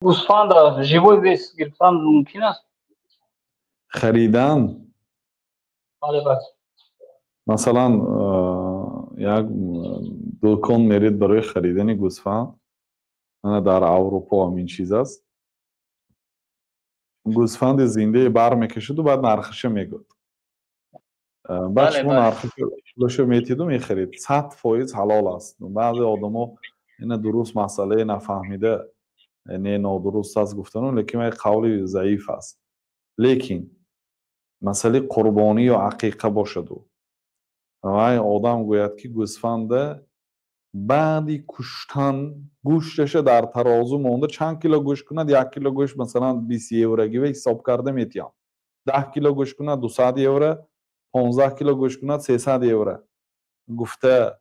Гӯсфанда живой вес гирифтан мумкин аст? Харидан? Бале, бале. Масалан, як дӯкон меред барои харидани гӯсфанд, ана дар Аврупо ҳамин чиз аст. Гӯсфанди зиндае бар мекашаду баъд нархаша мегӯяд. Баъд шумо нархаша метиду мехаред. 100% ҳалол аст. Баъзе одамо ина дуруст масъалае нафаҳмида, не, нодуруст аст гуфтану, лекин вай қавли заиф аст. Лекин масъалаи қурбонӣ ё ақиқа бошаду вай одам гӯяд, ки гӯсфанда баъди куштан гӯшташа дар тарозу монда, чанд кило гӯшт кунад, 1 кило гӯшт масалан 20 еврогива ҳисоб карда метиҳам, 10 кило гӯшт кунад, 200 евро, 15 кило гӯшт кунад, 300 евро гуфта,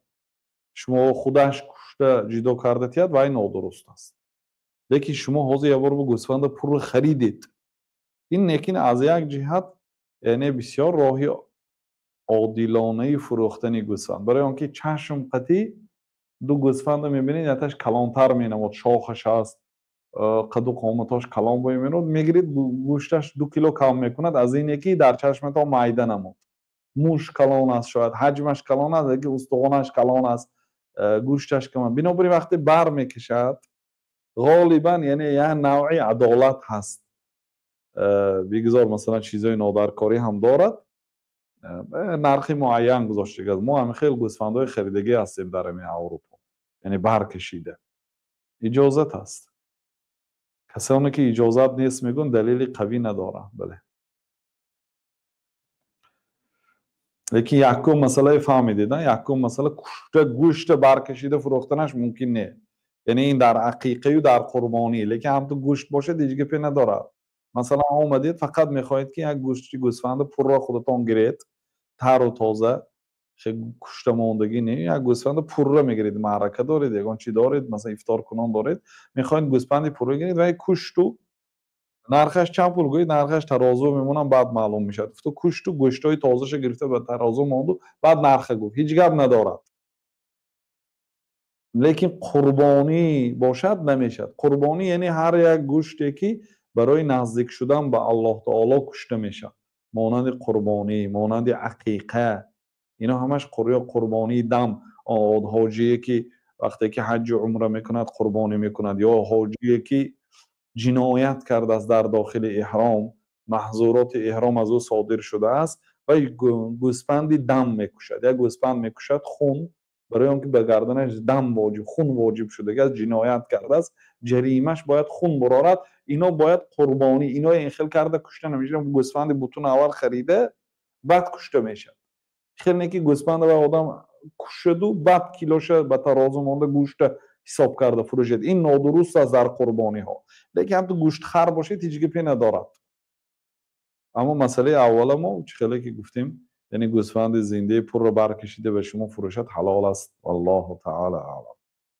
шумо худаш кушта ҷудо карда тиҳад, вай нодуруст аст. Лекин шумо ҳозир як бор бо гӯсфанда пурра харидед, ин лекин аз як ҷиҳат, яъне бисёр роҳи одилонаи фурӯхтани гӯсфанд, барои он ки чашм қатӣ ду гӯсфанда мебинед, якташ калонтар менамод, шохаш аст, қаду қоматош калон бо менамод, мегиред, гӯшташ 2 кило кам мекунад аз ине ки дар чашматон майда намуд. Мӯш калон аст, шояд ҳаҷмаш калон аст, лекин устухонаш калон аст, гӯшташ кам. Бинобар ин вақте бар мекашад, ғолибан, яъне як навъи адолат ҳаст. Бигзор масалан чизҳои нодаркорӣ ҳам дорад, нархи муайян гузоштагиаст. Мо ҳамин хел гӯсфандҳои харидагӣ ҳастем дар ҳамин Аврупо, яъне баркашида иҷозат аст. Касоне ки иҷозат нест мегӯянд, далели қавӣ надоранд. Бале, лекин якум масъалаи фаҳмидед, якум масъала кушта, гӯшта баркашида фурӯхтанаш мумкин не, яъне ин дар ақиқаю дар қурбонӣ. Лекин ҳамту гӯшт бошад, ҳеҷ гапе надорад. Масалан, омадед, фақат мехоҳед, ки як гӯшти гӯсфанда пурра худатон гиред, тару тоза, кушта мондагӣ не, як гӯсфанда пурра мегиред, маърака доред, ягон чи доред, масалан ифторкунон доред, мехоҳед гӯсфанди пурра гиред, вай кушту нархаш чанд пул гӯед, нархаш тарозу мемонам, баъд маълум мешавад гуфту, кушту гӯштҳои тозаша гирифта ба тарозу монду, баъд нарха гуфт, ҳеҷ гап надорад. Лекин қурбонӣ бошад, намешавад. Қурбонӣ яъне ҳар як гӯште ки барои наздик шудан ба Аллоҳ таоло кушта мешавад, монанди қурбонӣ, монанди ақиқа, ино ҳамаш ё қурбонии дам. Ҳоҷие ки вақте ки ҳаҷҷу умра мекунад, қурбонӣ мекунад, ё ҳоҷие ки ҷиноят кардааст дар дохили эҳром, маҳзуроти эҳром аз ӯ содир шудааст, вай гӯспанди дам мекушад, як гӯспанд мекушад, хун, барои он ки ба гарданаш дам воҷиб, хун воҷиб шудагиаст, ҷиноят кардааст, ҷаримаш бояд хун бурорад. Ино бояд қурбонӣ, ино ин хел карда кушта намешавад. Гӯсфанди бутун аввал харида, баъд кушта мешавад. Хел не ки гӯсфанда ва одам кушаду, баъд килоша ба тарозу монда, гӯшта ҳисоб карда фурӯшад. Ин нодуруст аст дар қурбониҳо. Лекин ҳамту гӯштхар бошед, ҳеҷ гапе надорад. Аммо масъалаи аввала мо чӣ хеле ки гуфтем, яъне гӯсфанди зиндаи пурра баркашида ба шумо фурӯшад, ҳалол аст. Валлоҳу таала аълам.